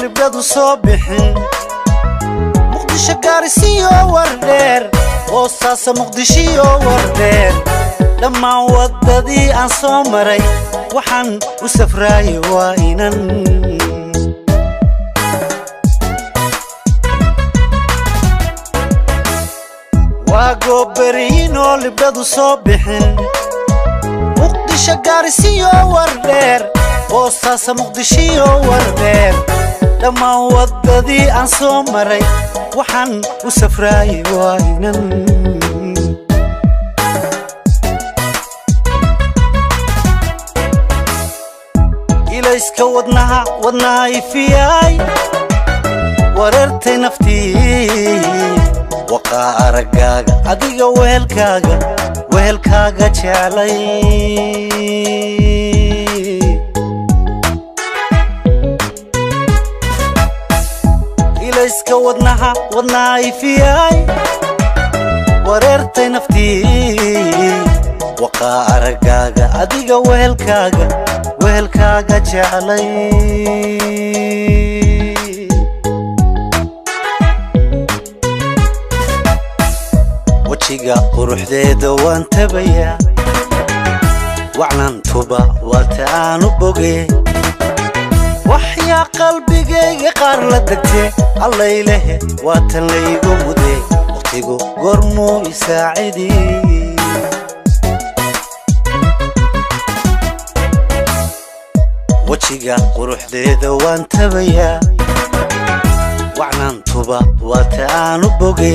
Libdhadu soo bixin, Muqdisho gaarisiyo Wardheer, Boosaaso, Muqdishiyo Wardheer, dhammaan waddadii aan soo maray waxaan u safraayey waa inan. Waa gooberiinoo libdhadu soo bixin, Muqdisho gaarisiyo Wardheer, Boosaaso, Muqdishiyo Wardheer, dhammaan waddadii aan soo maray waxaan u safraayey waa inan. Ilayska wadnaha, wadnaha ifiyay, wareertay naftii waqaa araggaaga, adiga wehelkaaga, wehelkaaga jeclay. Ilayska wadnaha, wadnaha ifiyay, wareertay naftii waqaa araggaaga, adiga wehelkaaga, wehelkaaga jeclay. Wejiga quruxdeeda waan tabayaa, wacnantuba waata aanu boge, waxyaa qalbigayga qaar la degtee, allaylehe waatan laygu mude, wakhtigu goormuu isaacidi. Wejiga quruxdeeda waan tabayaa, wacnantuba waata aanu boge,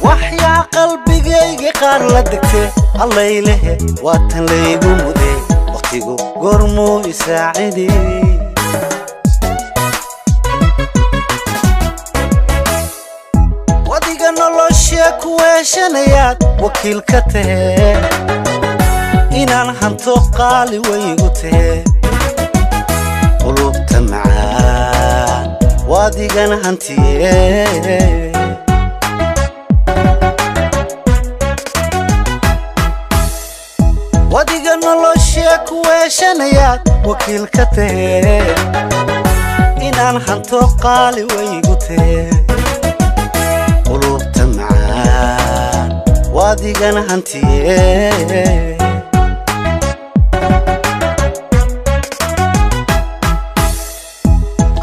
waxyaa qalbigayga qaar la degtee, allaylehe waatan laygu mude, wakhtigu goormuu isaacidi. Wadiga noloshee ku weeshanayaad wakiil ka tahee, inaan hanto qaali waygu tahee, qulubta macaan waadigana hantiye. Wadiga noloshee ku weeshanayaad wakiil ka tahee, inaan hanto qaali waygu tahee, qulubta macaan waadigana hantiye.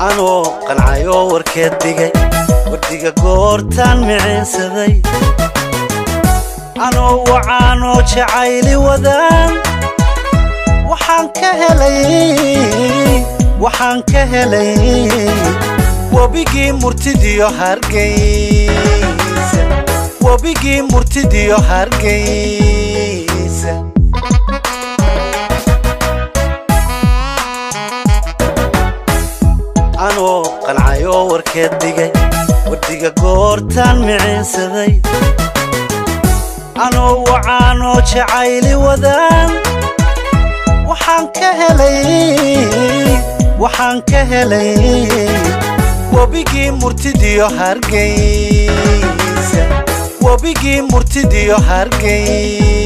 Anoo qancayoo warkeed dhigay wardiga goortaan miceensaday, anoo wacaanoo jacayli wadaan, waxaan ka helay, waxaan ka helay webigii murtidiyo Hargeysa, webigii murtidiyo Hargeysa. Anoo qancayoo warkeed dhigay wardiga goortaan miceensaday, anoo wacaanoo jacayli wadaan, waxaan ka helay, waxaan ka helay webigii murtidiyo Hargeysa, webigii murtidiyo Hargeysa.